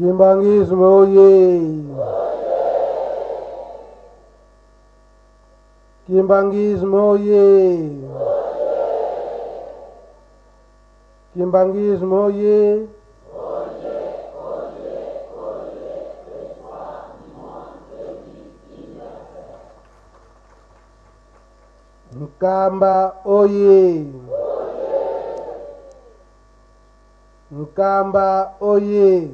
Kimbanguisme oye! Kimbanguisme oye! Kimbanguisme oye! Nkamba oye! Nkamba oye!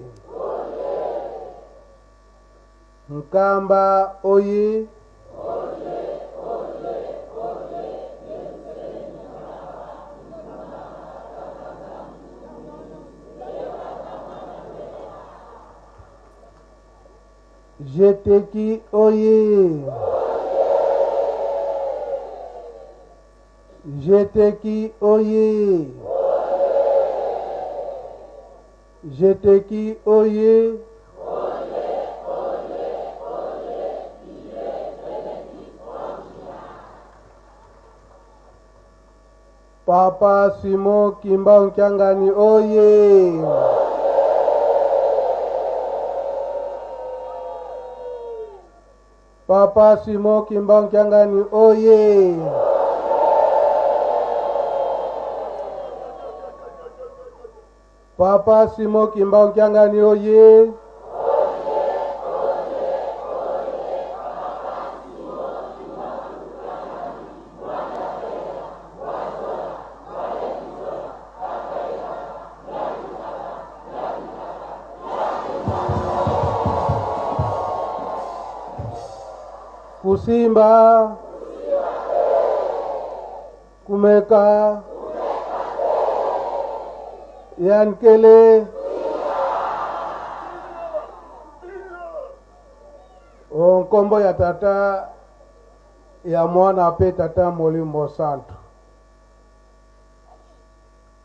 Nkamba oye! Jeteki oye! Jeteki oye! Jeteki oye! Papa Simon Kimbangu Kiangani oye! Papa Simon Kimbangu Kiangani oye! Papa Simon Kimbangu Kiangani oye! Kusimba, kumeka, yankele, o nkombo ya tata ya mwana mpe tata molimo santu.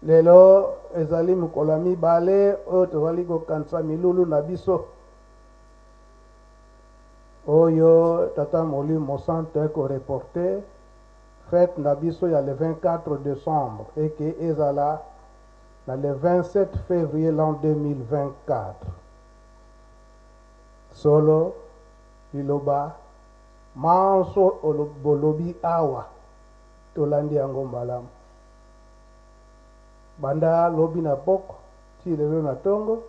Lelo ezali mokolo ya mibale oyo tozali kokanisa milulu na biso oyo tata molimo santu ekoreporte fete na biso ya le 24 décembre eke ezala na le 27 février l'an 2024. Solo liloba manso bolobi awa tolandi yango malamu. Banda lobi na poko ti lelo na tongo,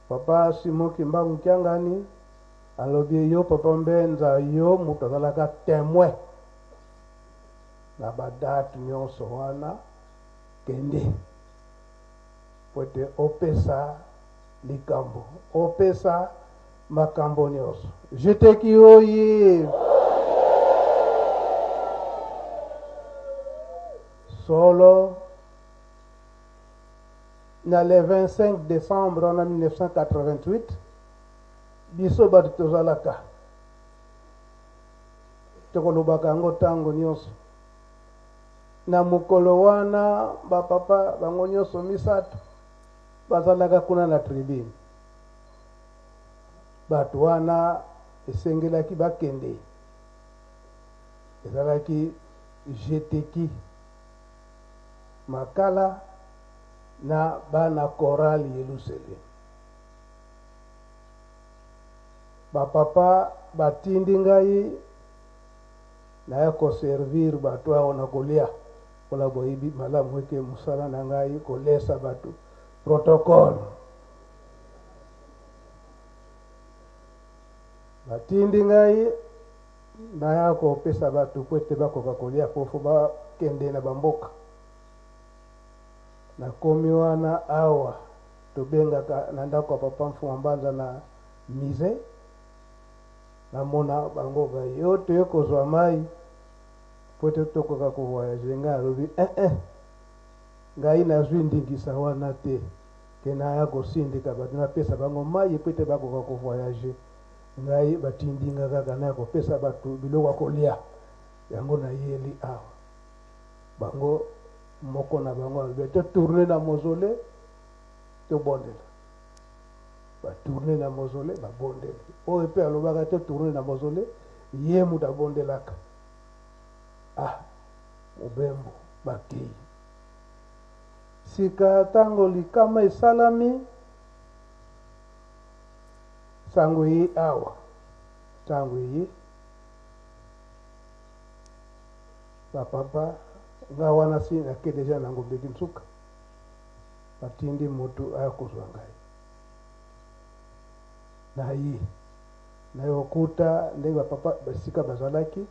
papa Simon Kimbangu Kiangani alobi yo papa Mbenza, yo moto azalaka témoin na badate nyonso wana, kende po ete opesa likambo, opesa makambo nyonso. Jeteki oye! Solo na le 25 décembre na 1988 biso bato tozalaka tokolobaka yango ntango nyonso. Na mokolo wana bapapa bango nyonso misato bazalaka kuna na tribune. Bato wana esengelaki bakende, ezalaki Jeteki Makala na bana chorale Yelusalem. Bapapa batindi ngai naya koservir bato awa na kolia, kola boyebi malamu eke mosala na ngai kolesa bato protocole. Batindi ngai naya kopesa bato po ete bakoka kolia po fo bakende na bamboka. Nakomi wana awa tobengaka na ndako ya papa Mfuma Mbanza na musée, namona bango baye toye kozwa mai po ete tokoka kovoyage. Ngai alobi eh eh, ngai nazwi ndingisa wana te ke naya kosindika bato napesa bango mai po ete bakoka kovoyage. Ngai batindi nga kaka naya kopesa bato biloko ya kolia, yango nayeli awa. Bango moko na bango alobi totourne na mausolée tobondela. Batourne na mausolée babondeli. Oyo mpe alobaka totourne na mausolée, ye moto abondelaka. Ah, mobembo bakei. Sika ntango likama esalami, Sango eye awa, ntango eye ba papa nga wana si nake deja na Ngombe Kinsuka, batindi moto aya kozwa ngai. Naye naye kokuta ndenge ba papa basika bazalaki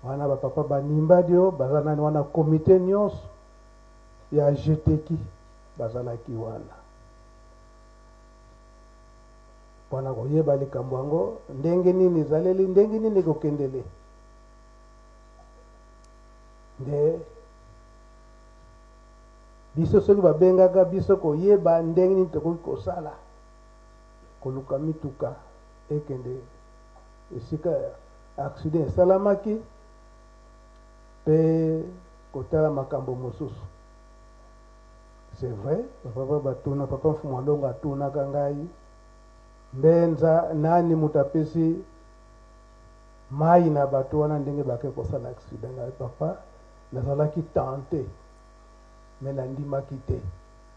wana, ba papa banimbadio baza nani wana, komite nyonso ya jeteki bazalaki wana mpona koyeba likambo yango ndenge nini ezaleli, ndenge nini ekokendele. Nde biso soki babengaka biso koyeba ndenge nini tokoki kosala, koluka mituka ekende esika accident esalamaki mpe kotala makambo mosusu. C'est vrai, papa batuna, papa Mfumu Alongo atunaka ngai mbenza nani moto apesi mai na bato wana ndenge bake kosala accident. Ngai papa nazalaki tente mais nandimaki te.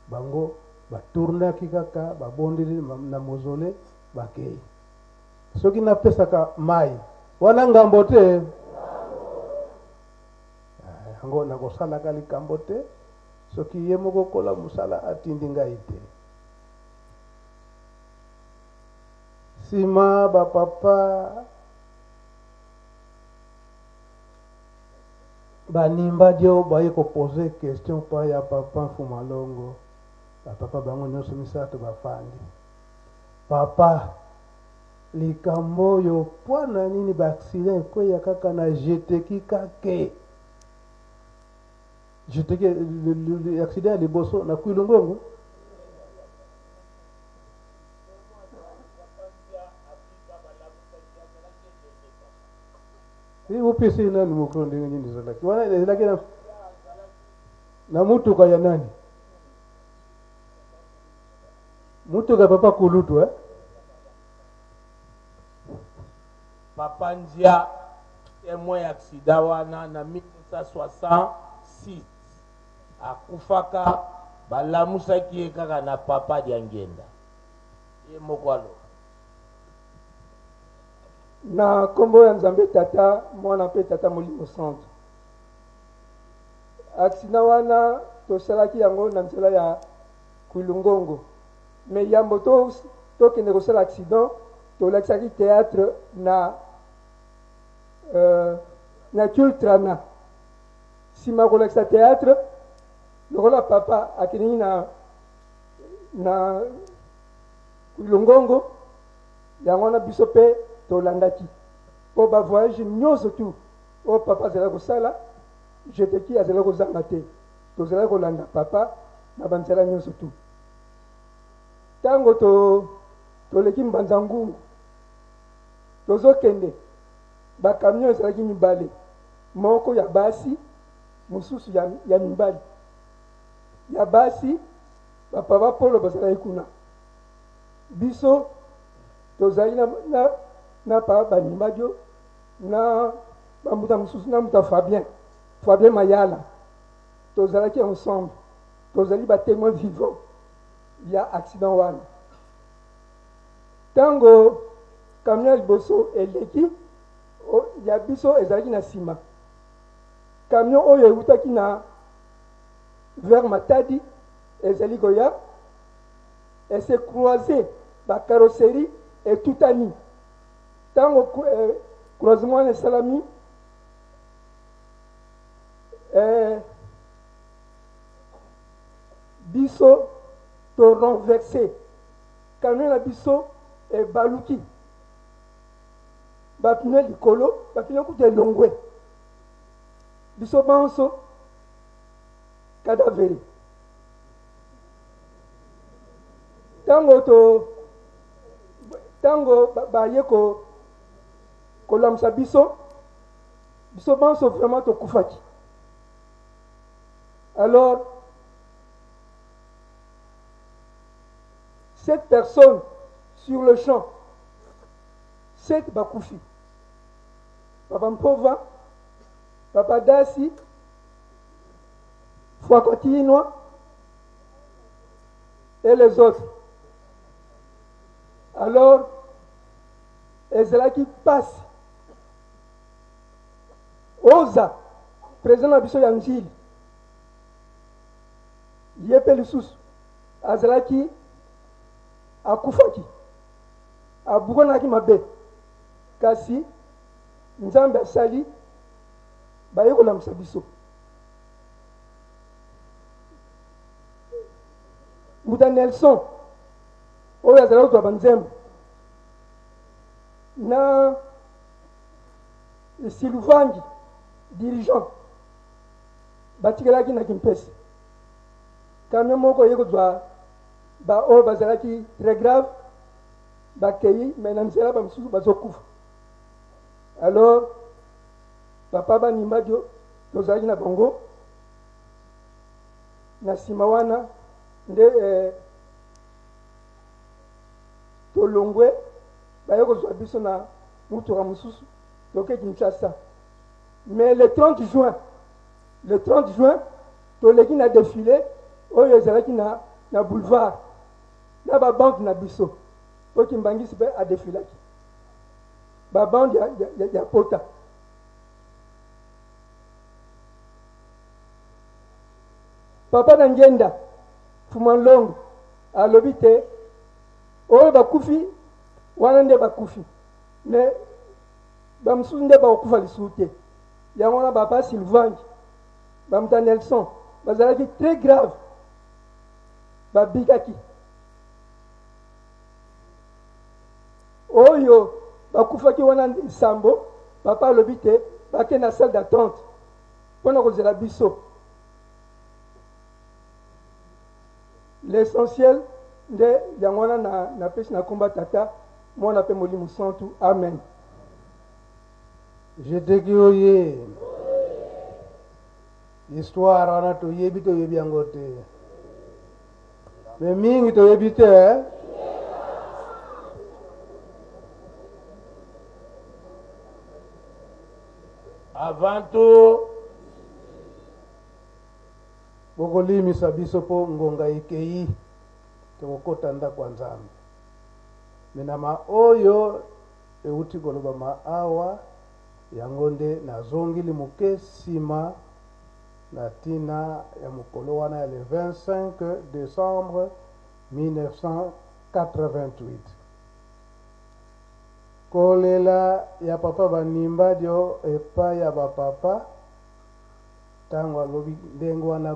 Bango batournaki kaka, babondeli na mausolée, bakei. Soki napesaka mai wana ngambo te, yango nakosalaka likambo te soki ye moko kola mosala atindi ngai te. Sima bapapa banimba dio baye kopose question pa ya papa Mfumalongo. Bapapa bango nyonso misato bafandi. Papa, likambo oyo mpo na nini ba accident ekweya kaka na jeteki kake? Jeteki accident ya liboso na Kwilungongo. Opesi nani mokolo ndenge nini ezalaki wana? Ezalaki na mutuka ya nani? Mutuka ya papa Kulutu, eh? Papa Ndia témoin ya accident wana na 1966 akufaka, balamusaki ye kaka na papa Diangenda ye moko aloba. Na nkombo ya Nzambe Tata, Mwana mpe Tata Molimo Santu. Accident wana tosalaki yango na nzela ya Kwilungongo. Mais yambo to tokende kosala accident, tolakisaki théâtre na na Cultrana. Sima kolakisa théâtre, lokola papa akendeki na Kwilungongo, yango wana biso mpe tolandaki mpo ba voyage nyonso tu oyo papa azalaki kosala, jeteki azalaki kozanga te. Tozalaki kolanda papa na banzela nyonso tu. Ntango toleki Mbanza Ngungu, tozokende, ba camion ezalaki mibale, moko ya basi, mosusu ya mibali. Ya basi, bapapa Polo bazalaki kuna. Biso tozali na papa Banimbadio na bambuta mosusu, na mbuta Fabien Mayala. Tozalaki ensemble, tozali ba témoin vivant ya accident wana. Ntango camion ya liboso eleki, ya biso ezalaki na nsima. Camion oyo eutaki na vers Matadi ezali koya, ese croiser ba carrosserie etutani. Ntango croisement wana esalami, biso to renverser camion na biso, ebaluki, bapine likolo, bapine kutu elongwe, biso banso cadavre. Ntango baye kolamusa biso, biso banso vraiment tokufaki. Alors sept personnes sur le champ, sept bakufi: papa Mpova, papa Dasi, Fwakotinwa et les autres. Alors Ezalaki pasi. Oza president na biso ya Ndjili, ye pe lisusu azalaki akufaki, abukanaki mabe, kasi Nzambe asali baye kolamusa biso. Mbuta Nelson oyo azalaki kozwa banzembo na Siluvangi dirigeant batikelaki na Kimpese camion moko eye kozwa ba oyo bazalaki très grave bakei mais na nzela ba mosusu bazokufa. Alors papa Banimbadio tozalaki na bango na nsima wana nde eh, tolongwe baye kozwa biso na motuka mosusu toke Kinshasa. Mais le 30 juin, le 30 juin toleki na defile oyo ezalaki na, na boulevard na ba bande na biso oyo Kimbangisi mpe adefilaki ba bande ya, ya, ya, ya pota. Papa na Ngenda Fuma Nlongo alobi te oyo bakufi wana nde bakufi mais bamosusu nde bakokufa lisusu te. Yango wana bapa Sylvangi bamuta Nelson bazalaki très grave, babikaki. Oyo bakufaki wana nsambo, papa alobi te bake na salle d'attente mpo na kozela biso. L'essentiel nde yango wana na napesi na komba Tata, Mwana mpe Molimo Santu. Amen. Jeteki oye. Histoire wana toyebi toyebi yango te. Mais mingi toyebi te. Eh? Avant tout, Bokolimisa biso mpo ngonga ekei, tokokota ndako ya Nzambe. Me na ma oyo euti kolobama awa, yango nde nazongili moke nsima na ntina ya mokolo wana ya le 25 decembre 1988. Kolela ya papa Banimbadio epai ya ba papa Tango alobi ndenge wana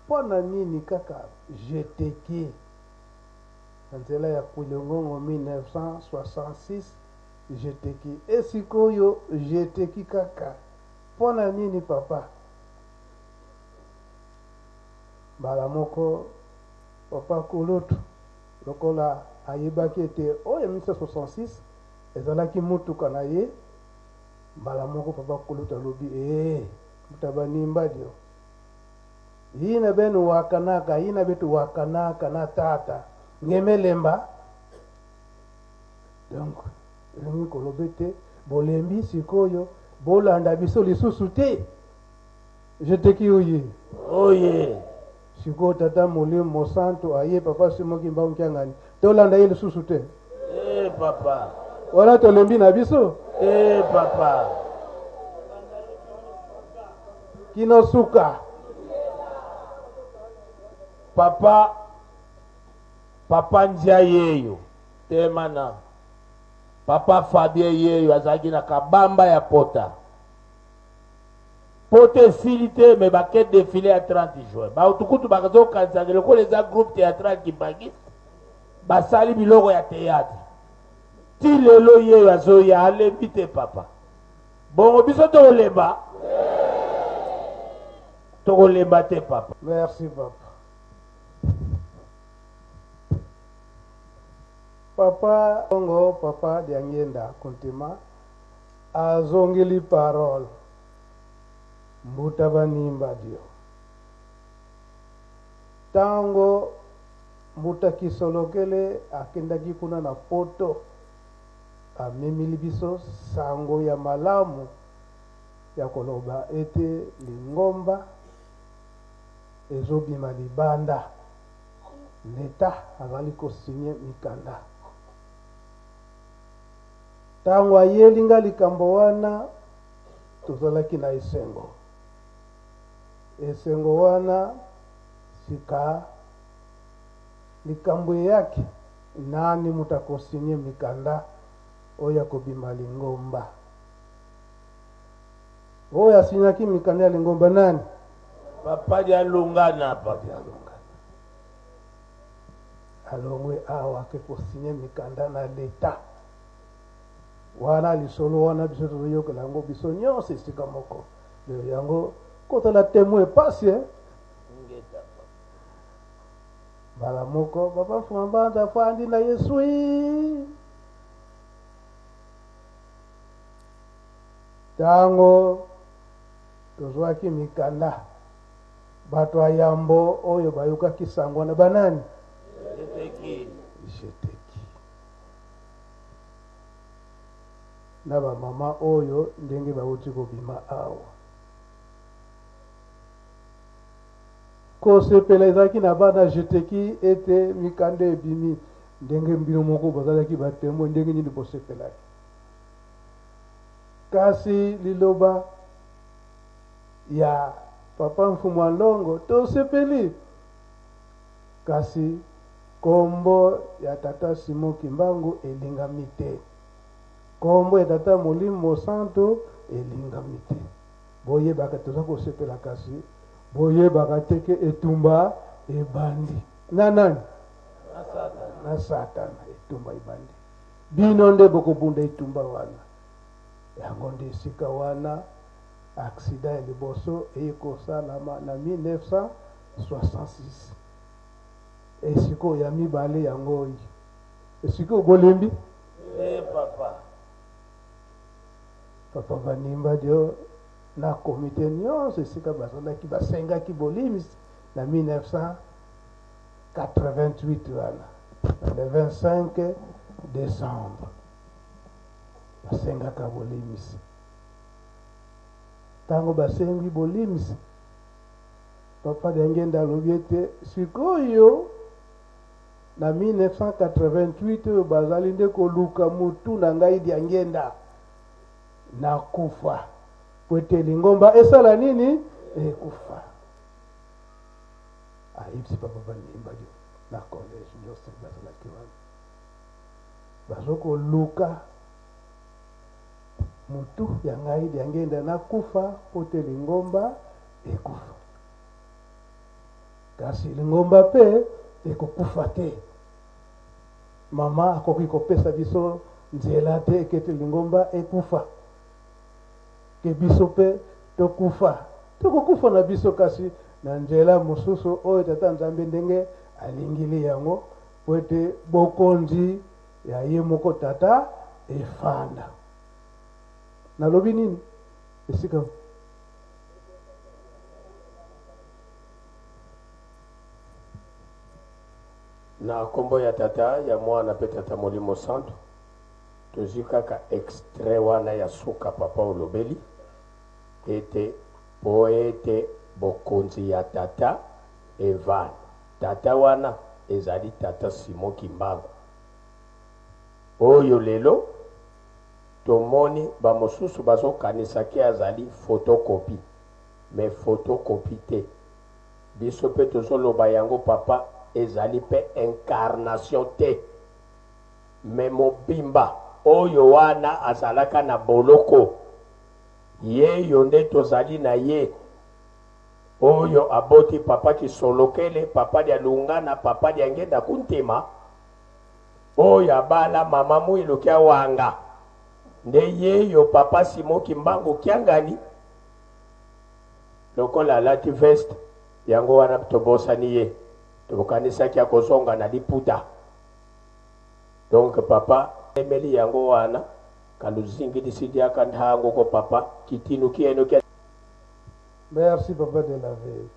mpo na nini kaka jeteki na nzela ya Kwilongongo 1966 jeteki e sikoyo jeteki kaka mpo na nini papa? Mbala moko papa kulutu lokola ayebaki ete oyo 1966 ezalaki motuka na ye, Mbala moko papa kulutu alobi ee mutaba nimbadio hina benu wakanaka hina betu wakanaka na tata ngemelemba donc elingi koloba ete bolembi sikoyo bolanda biso lisusu te jeteki oye oye sikoyo tata molimo mosantu aye papa simo kimbangu kiangani tolanda ye lisusu te Eh papa. Wana tolembi na biso Eh papa. Kino suka. Papa Papa Ndia yeyo temana Papa Fabien yeyo azalaki na kabamba ya pota pota esili te me bake defile ya 30 juin bato kutu bazokanisaka lokola eza groupe théâtral kimbangiste Basali biloko ya theatre ti lelo yeyo azoya alembi te papa bongo biso tokolemba tokolemba te papa. Merci papa. Papa bongo papa Diangienda Kuntima azongeli parole mbuta banimba dio tango Mbuta Kisolokele akendaki kuna na poto, amemili biso sango ya malamu ya koloba ete lingomba ezobima libanda, l'Etat azali ko signer mikanda. Ntango ayeli nga likambo wana, tozalaki na esengo. Esengo wana sika likambo eyaki, nani moto akosinye mikanda oyo akobima lingomba? Oyo asinyaki mikanda ya lingomba nani? Papa Dialungana. Papa Dialungana. Alongwe awa ake kosinye mikanda na leta. Wana lisolo wana biso tozoyokela yango biso nyonso esika moko. Lelo yango kozala temoin epasi eh? Mbala moko papa Mfuma Mbanza afandi na ye swi. Ntango tozwaki mikanda, bato ya yambo oyo bayokaki sango wana banani? Jeteki. Jeteki. Na bamama oyo ndenge bauti kobima awa. Kosepela ezalaki na bana Jeteki ete mikanda ebimi. Ndenge bino moko bozalaki batemwe, ndenge nini bosepelaki? Kasi liloba ya Papa Mfumu a Nlongo, tosepeli. Kasi kombo ya Tata Simon Kimbangu elingami te. Kombo ya Tata Molimo Mosantu elingami te. Boyebaka toza kosepela kasi boyebaka te ke etumba ebandi. Na nani? Na Satana. Na Satana etumba ebandi. Bino nde bokobunda etumba wana. Yango nde esika wana accident ya liboso eye kosalama na 1966. Esikoyo ya mibale yango oyo. Esikoyo bolembi? Te papa. Papa Vanimba dio na comite nyonso esika bazalaki basengaki bolimbisi na 1988 wana le 25 décembre basengaka bolimbisi. Ntango basengi bolimbisi, Papa Diangenda alobi ete sikoyo na 1988 oyo bazali nde koluka mutu na ngai Diangenda nakufa po ete lingomba esala nini? Ekufa. Ayebisi Papa Vanimba na collège nyonso bazalaki wana bazokoluka mutu ya ngai Diangenda nakufa po te lingomba ekufa. Kasi lingomba pe ekokufa te. Mama akoki kopesa biso nzela te ekete lingomba ekufa. Ke biso pe tokufa. Tokokufa na biso kasi na nzela mosusu oyo Tata Nzambe ndenge alingili yango po ete bokonzi ya ye moko Tata efanda. Nalobi nini esika? Na kombo ya Tata, ya Mwana pe Tata Molimo Santu, tozwi kaka extrait wana ya suka papa olobeli ete po ete bokonzi ya Tata evanda. Tata wana ezali Tata Simon Kimbangu oyo lelo tomoni ba mosusu bazo kanisa ke azali photocopie mais photocopie te. Biso pe tozo loba yango papa ezali pe incarnation te mais mobimba oyo wana azalaka na boloko yeyo nde tozali na ye oyo aboti papa kisolokele papa dialungana papa diangenda kuntema oyo abala mama muilu kiawanga nde yeyo papa Simon kimbangu kiangani Lokola alati veste yango wana tobosani ye tokanisaki akozonga na liputa donc papa emeli yango wana kaluzingilisi diaka ntango ko papa kitinu kieno kia. Merci papa de la veille.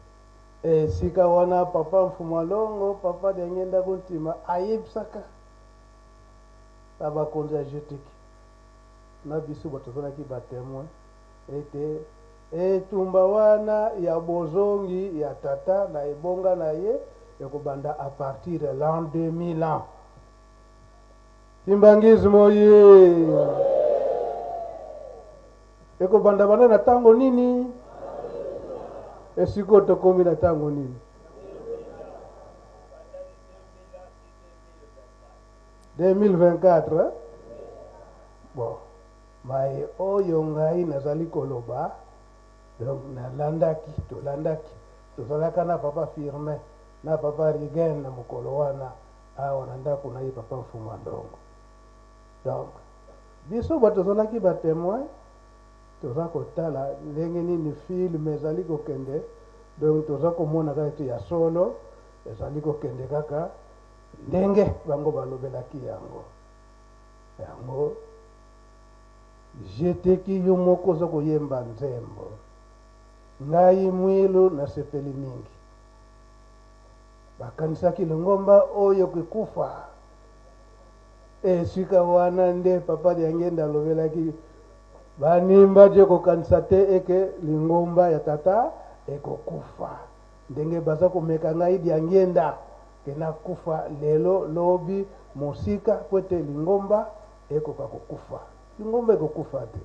Esika wana papa Mfumua Longo, papa Diangienda Kuntima ayebisaka na bakonzi ya Jeteki na biso bato tozalaki ba temoin ete etumba wana ya bozongi ya tata na ebonga na ye ekobanda à partir ya l'an 2000 ans. Kimbanguisme oye! Ekobanda banda na tango nini? Esikoyo tokomi na tango nini? 2024 eh? Bon, maye oyo ngai nazali koloba, donc nalandaki, tolandaki, tozalaka na papa Firmin na papa Rigen na mokolo wana awa na ndako na ye papa Mfuma Ndongo. Donc biso bato tozalaki ba temoin, toza kotala ndenge nini film ezali kokende, donc toza komona kaka ete ya solo ezali kokende kaka ndenge bango balobelaki yango. Yango jeteki yo moko oza koyemba nzembo, ngai Mwilu nasepeli mingi. Bakanisaki lingomba oyo ekokufa. Esika wana nde Papa Diangienda alobelaki banimba je kokanisa te eke lingomba ya tata ekokufa. Ndenge baza komeka ngai Diangienda ke nakufa lelo lobi mosika po ete lingomba ekoka kokufa. Lingomba ekokufa te.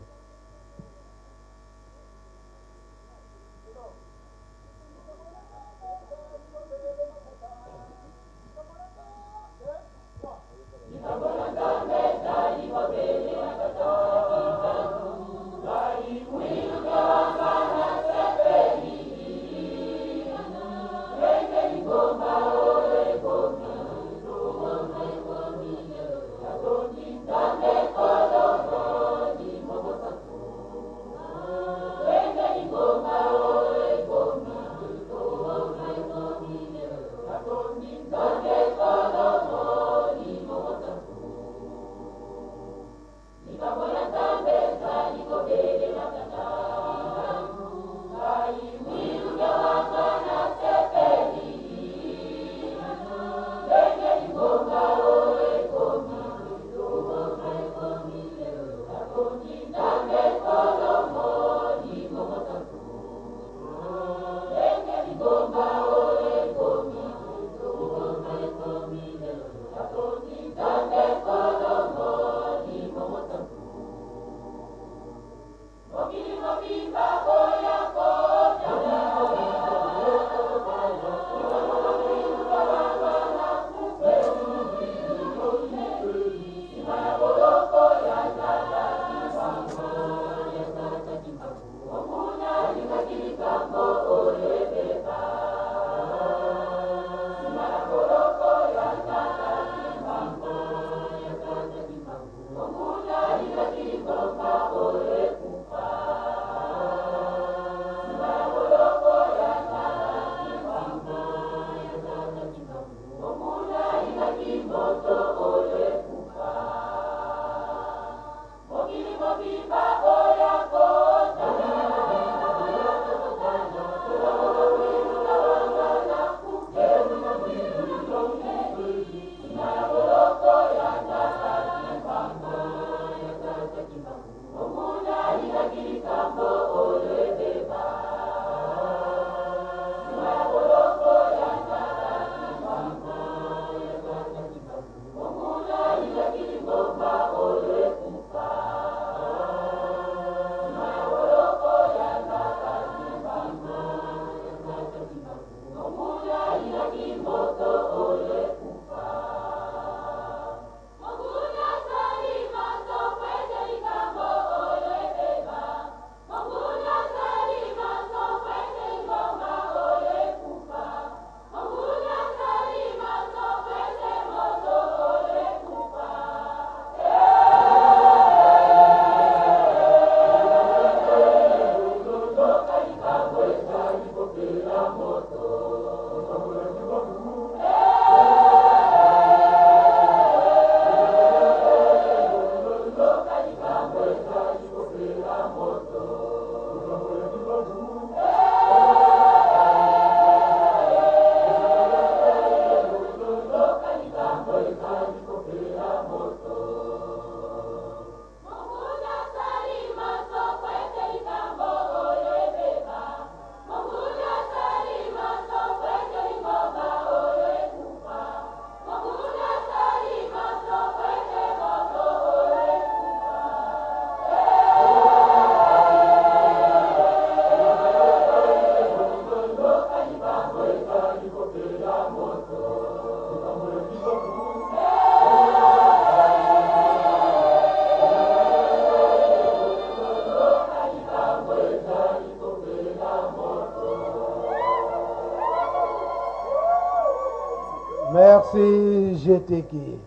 GTK.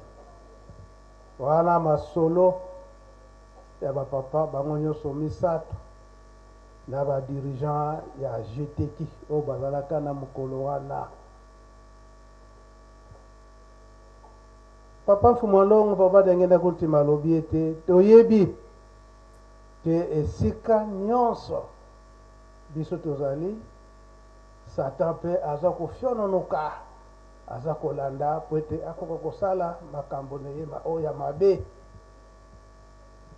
Wana masolo ya ba papa bango nyonso misato na ba dirigeants ya GTK oyo bazalaka na mokolo wana. Papa Mfumu Alongo, Papa Diangienda Kuntima alobi ete toyebi te esika nyonso biso tozali, Satan mpe aza kofiononoka, aza kolanda mpo ete akoka kosala makambo na ye oyo ya mabe.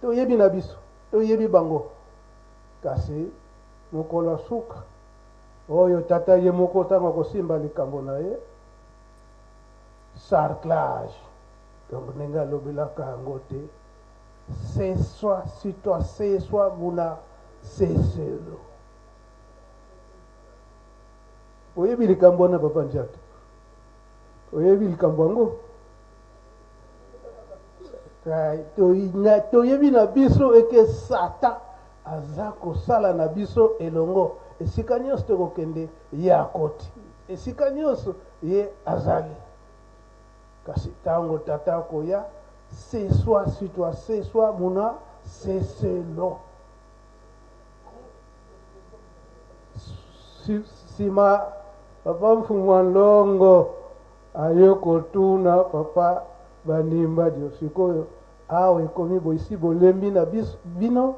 Toyebi na biso, toyebi bango, kasi mokolo ya suka oyo tata ye moko ntango akosimba likambo na ye sarclage, donc ndenge alobelaka yango te, seswa sitwa seswa muna seselo. Oyebi likambo wana papa Njatu? Oyebi likambo yango? Toyebi na biso eke Satan aza kosala na biso elongo. Esika nyonso tokokende ye akoti, esika nyonso ye azali. Kasi ntango tata akoya, seswa sitwa seswa muna seselo. Sima papa Mfumu wa Nlongo aye kotuna papa Banimba dio, sikoyo awa ekomi boye, si bolembi na biso, bino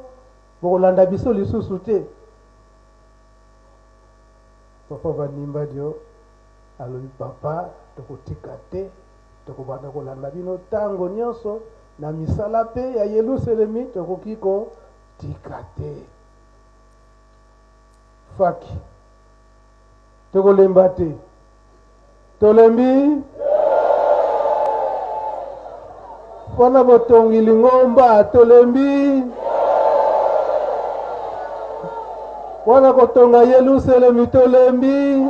bokolanda biso lisusu te? Papa Banimba dio alobi, papa tokotika te, tokobanda kolanda bino tango nyonso na misala pe ya Yelusalemi tokoki kotika te. Faki tokolemba te. Tolembi mpo na botongi lingomba, tolembi mpo na kotonga Yelusalemi, tolembi.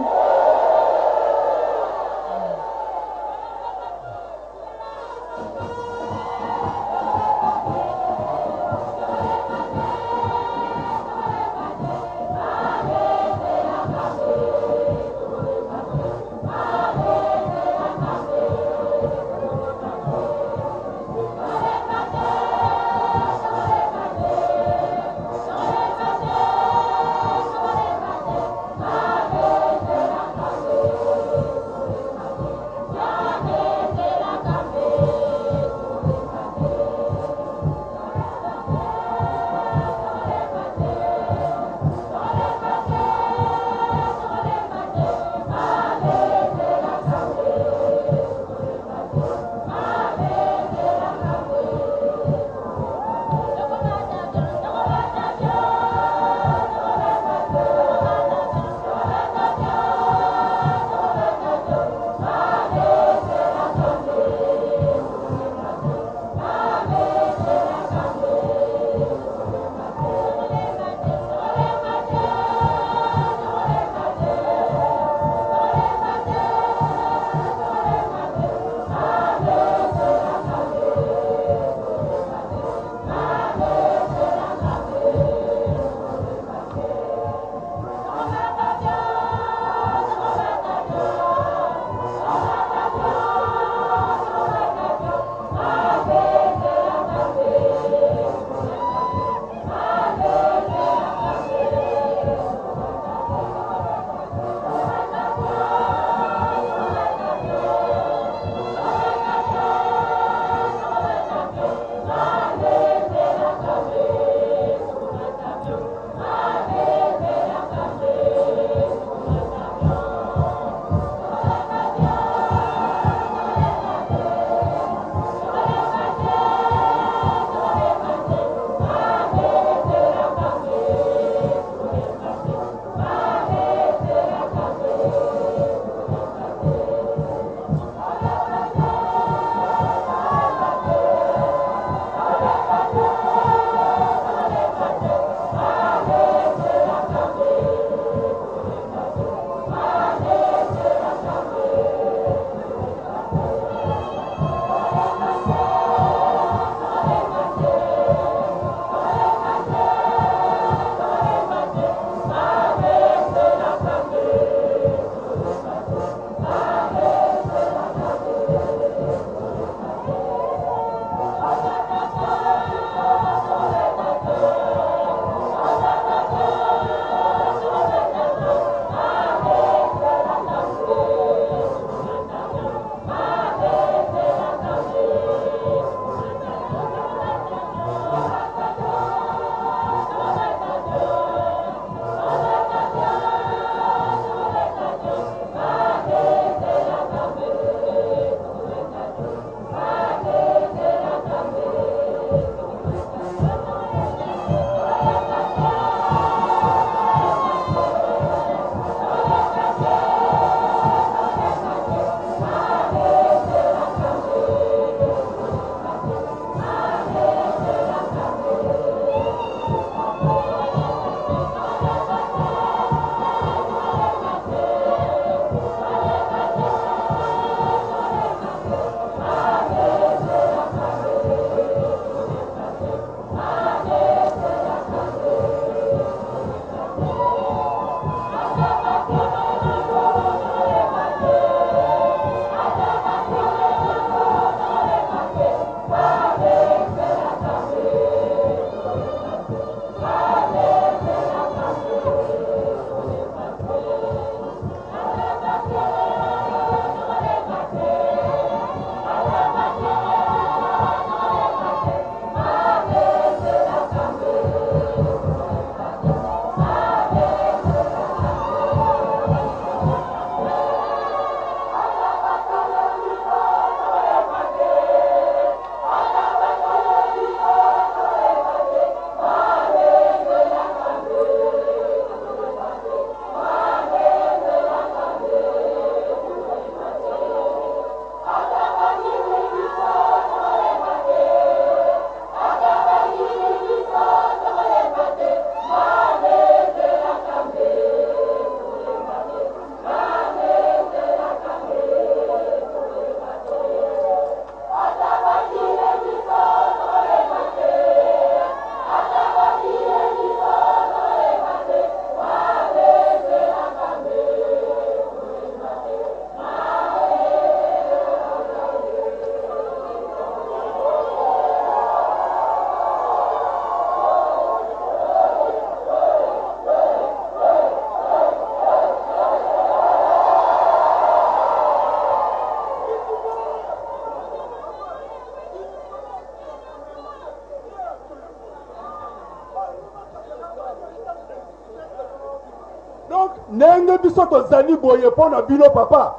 Donc ndenge biso tozali boye mpo na bino papa,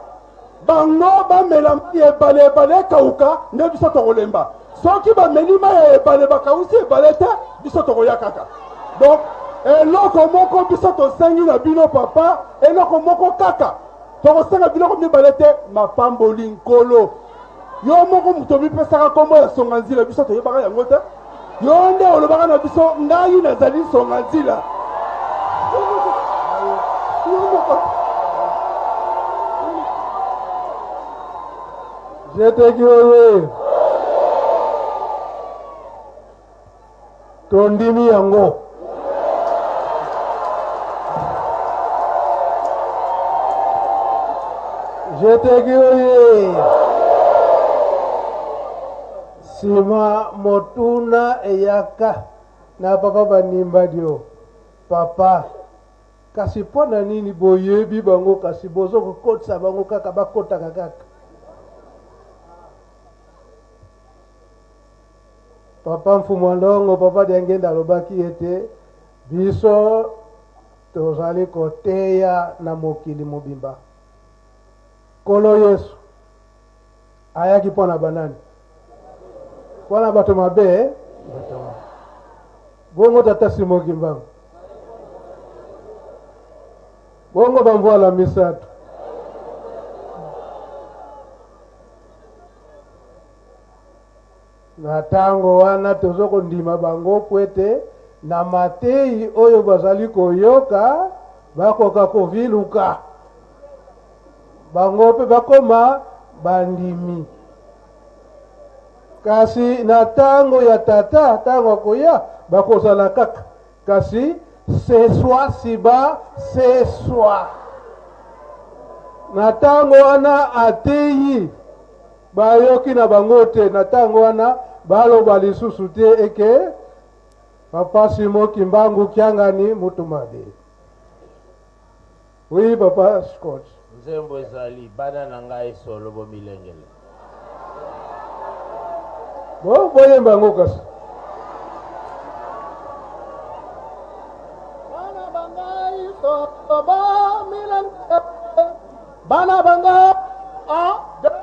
bango bamela mai ya ebale, ebale ekauka, nde biso tokolemba. Soki bameli mai ya ebale bakausi ebale te, biso tokoya kaka. Donc eloko moko biso tosengi na bino papa, eloko moko kaka, tokosenga biloko mibale te, mapamboli Nkolo. Yo moko moto omipesaka nkombo ya Songa Nzila, biso toyebaka yango te. Yo nde olobaka na biso, ngai nazali Songa Nzila. Yo moko. Jeteki oye! Tondimi yango. Jeteki oye! Sima motuna eyaka na papa Banimbadio, papa kasi mpo na nini boyebi bango kasi bozo kokotisa bango kaka bakotaka kaka? Papa Mfumu Ndongo, Papa Diangenda alobaki ete biso tozali koteya na mokili mobimba. Nkolo Yesu ayaki mpo na banani? Mpo na bato mabe? Eh? Bato mabe. Bongo Tata Simon Kimbangu, bongo bamvwala misato Na tango wana tozo kondima bango pwete na mateyi oyo bazali koyoka bakoka koviluka bango pe bakoma bandimi. Kasi na tango ya Tata, tango akoya, bakozala kaka. Kasi seswa siba seswa. Na tango wana ateyi Bayoki na bango te na tango wana baloba lisusu te eke papa Simon Kimbangu Kiangani mutu mabe. Oui papa Scott. Nzembo ezali bana na ngai solo bomilengele. Bo boyemba yango kasi. Bana ba ngai solo bomilengele. Bana ba ngai 1 2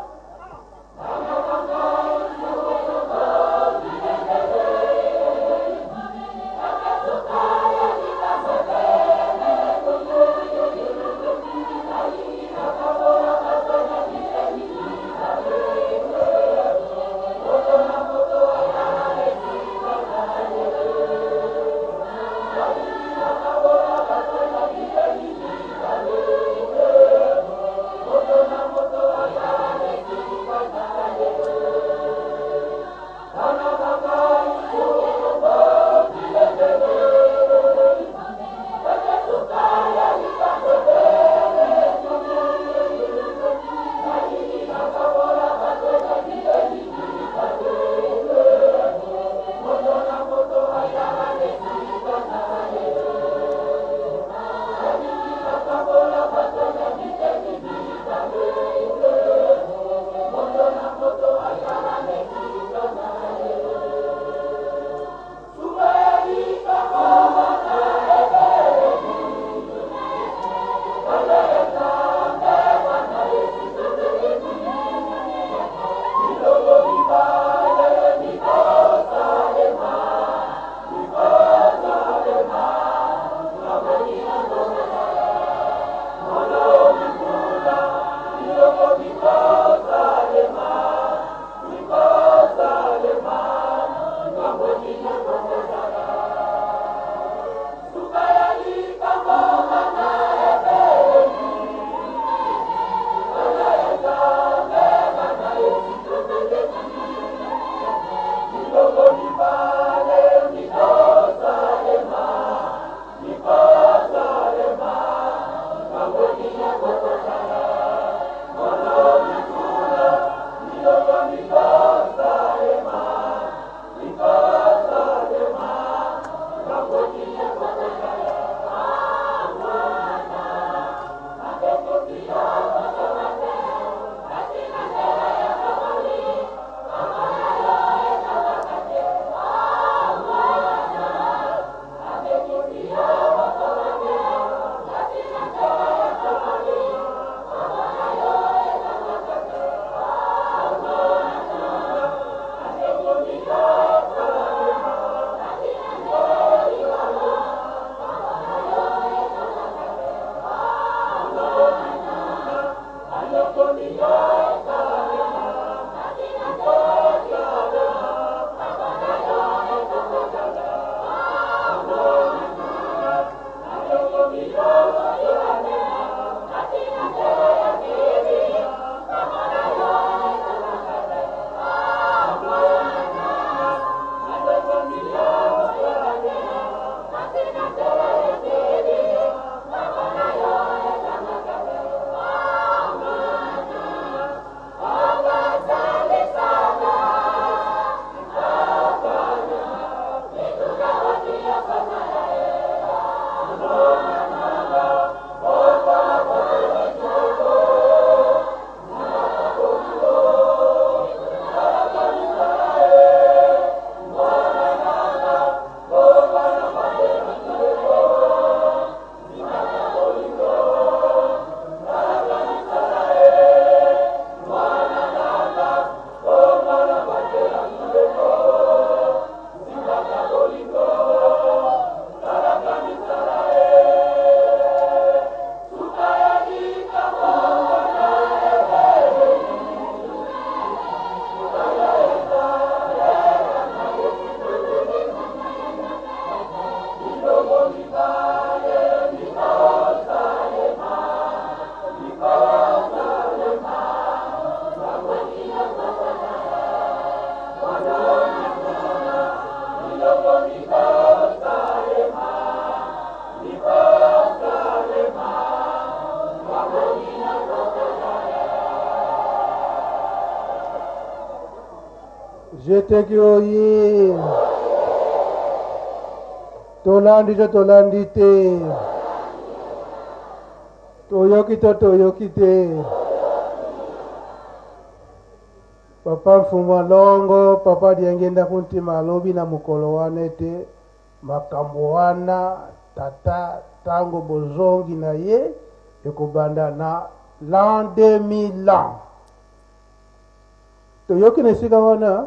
Jeteki oye tolandi to tolandi te toyoki to toyoki te papa mfumu longo papa diangenda kuntima alobi na mokolo wana ete makambo wana tata ntango bozongi na ye ekobanda na l'an 2000 ans Toyoki na esika wana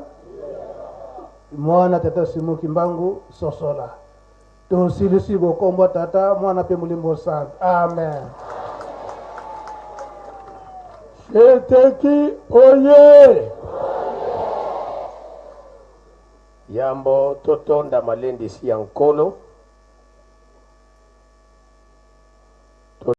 mwana tata Simon Kimbangu sosola. Tosilisi bokombo tata mwana pe molimo santu. Amen. Sheteki oye! Yambo totonda malendisi ya Nkolo.